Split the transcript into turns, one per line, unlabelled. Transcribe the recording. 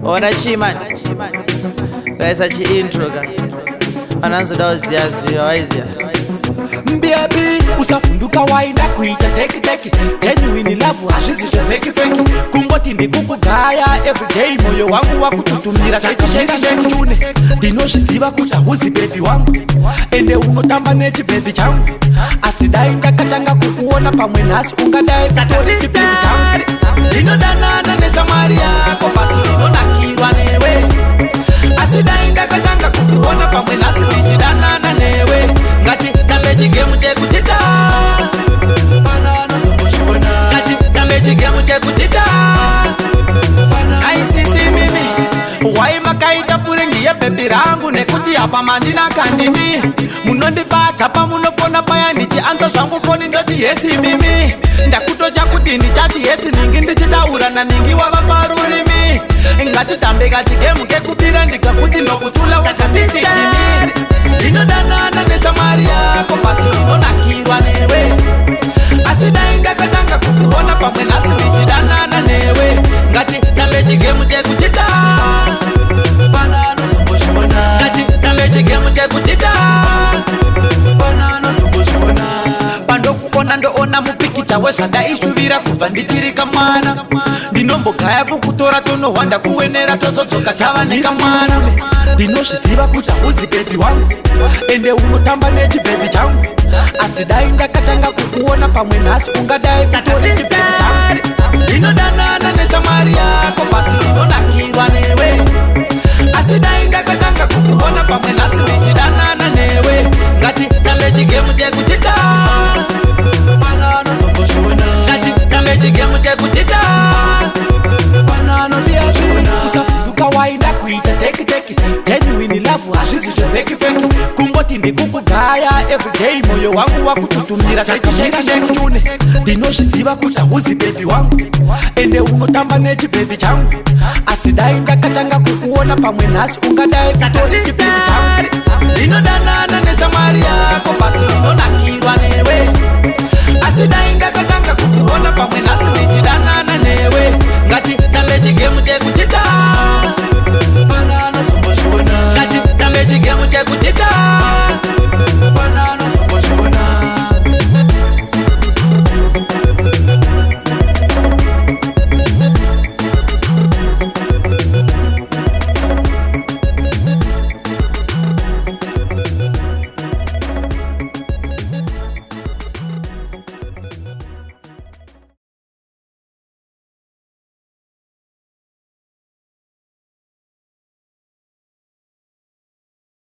Ona chii manje, kaisa chiintro ka vanhu vanozoda kuziva ziva vaiziva.
Baby, usavhunduka, waida kuita teki teki. Genuine love, hazvisi zvefake fake. Kungoti ndikukugaya everyday, moyo wangu wakututumira sekishekishekune. Ndinozviziva kuti hauzi baby wangu, ende unotamba nechibhebi changu, asi dai ndakatanga kukuona pamwe nhasi ungadai kutori chibhebi changu. Ndinodanana neshamwari yako, pasi ndinonakirwa newe, asi dai ndakatanga kukuona pamwe nhasi ndichidanana newe. Ngati tambe chigame chekuchita, ngati tambe chigame chekuchita. Aisisi mimi wai makaita friend yebhebi rangu, nekuti apa mandinaka ndimi munondifadza. Pamunofona paya ndichianza zvangu foni, ndoti yes mimi, ndakutocha kuti ndichati yes ningi, ndichitaura naningi wava parurimi. Ngatitambe kachigame kekubira, ndikakuti nokutula wasasititimi. Ndinodanana neshamwari yako, pasi ndinonakirwa newe, asi dai ndakatanga kukuona pamwe nhasi ndichidanana newe. Ngati tambe chigame chekuchita, ngati tambe chigame chekuchita. Pandokuona ndoona mupikicha wezvandaishuvira kubva ndichiri kamwana. Ndinombogaya kukutora, tonohwanda kuwenera, tozodzoka sava nekamwana. Ndinozviziva kuti hauzi baby wangu, ende unotamba nechibhebi changu, asi dai ndakatanga kukuona pamwe nhasi ungadai kutori chibhebi changu. Ndinodanana neshamwari yako, pasi ndinonakirwa newe, asi dai ndakatanga kukuona pamwe nhasi ndichidanana newe. Ngati tambe chigame chekuchita, ngati tambe chigame chekuchita. Usavhunduka, waida kuita teki teki. Genuine love, hazvisi zvefake fake. Kungoti ndikukugaya everyday, moyo wangu wakututumira sekishekishekune. Ndinozviziva kuti hauzi baby wangu, ende unotamba nechibhebi changu, asi dai ndakatanga kukuona pamwe nhasi ungadai kutori chibhebi changu. Ndinodanana neshamwari yako, pasi ndinonakirwa newe, asi dai ndakatanga kukuona pamwe nhasi ndichidanana.